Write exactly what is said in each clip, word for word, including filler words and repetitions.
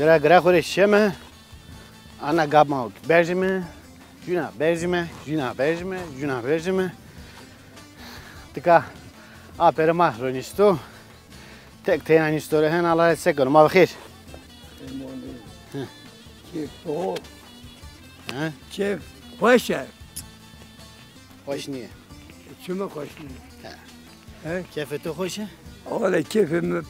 Gira gira xo rê şeme. Ana gama berjime. Juna berjime. Juna berjime. Juna berjime. Tika apere ma ronişto. Tek teyna nişto re hen, Allah se keno. Ma bi xêr. Hı. Keyf o. He? Keyf xweş e. Xweş nîye. Çima xweş nîye? He. He? Keyfê to xweş e? Wele keyfê mi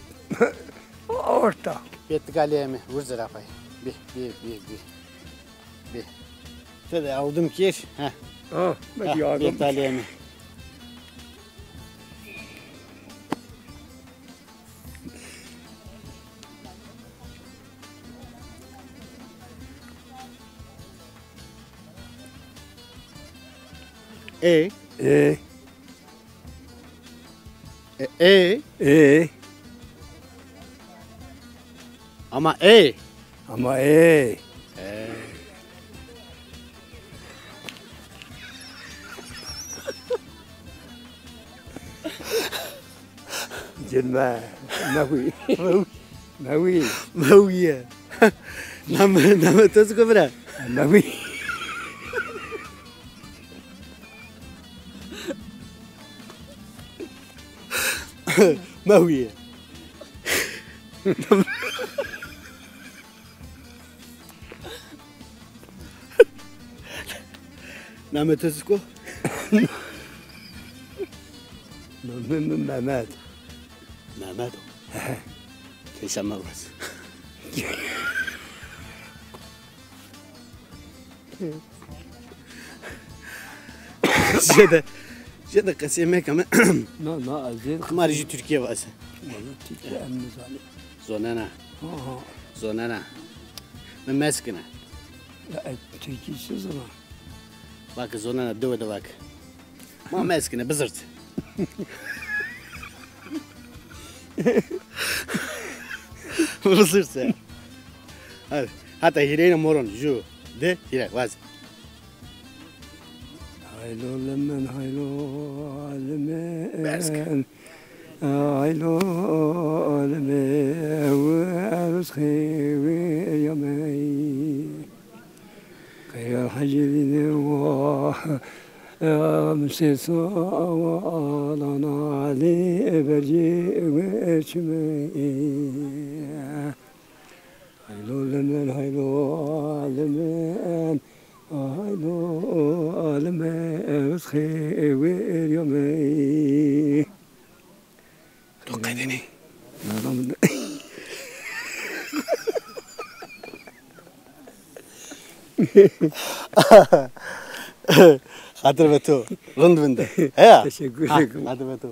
orta. Bê tika lê mi, vur zira pay. Bê, bê, bê, bê. Bê. Ti de aldım kir. He. Ha, bê tika lê mi. Ê. Ê. E, ê. Ê. Ama ê. Ama ê. Ê. Cilme. Mewî. Mewî. Mewîye. Name, name to çik o bira? Mewî. Mewîye. Name to çik o? Name mi Mehmet. Mehmet o. Keysa Mehmet. Jede, jede qesey mekeme. Na, na, ez ê... Ma rê jî Tirkîye vaze. Wala Tirkîye em nizanê. Zonena. Ha, ha. Zonena. Mi meskine. Ya, e, Tirkî çi zana? Vake zonena, dewe de vake. Ma meskine, bizirse. Bizirse. Hadi. Hata hîrêyine moron, ju, di, hîrê, vaze. Haylo lemen, haylo lemen. Bes ke. Aylo alime, erz xêwir yamey. Qeyal hecî dîne wa, em sêsa wa, alan alî bercî weçime. Aylo lemen, haylo lemen, aylo alime, erz xêwir yamey. To qedenî. Xatir be to. Rind vinde. Heya? Teşekkür ederim. Xatir be to.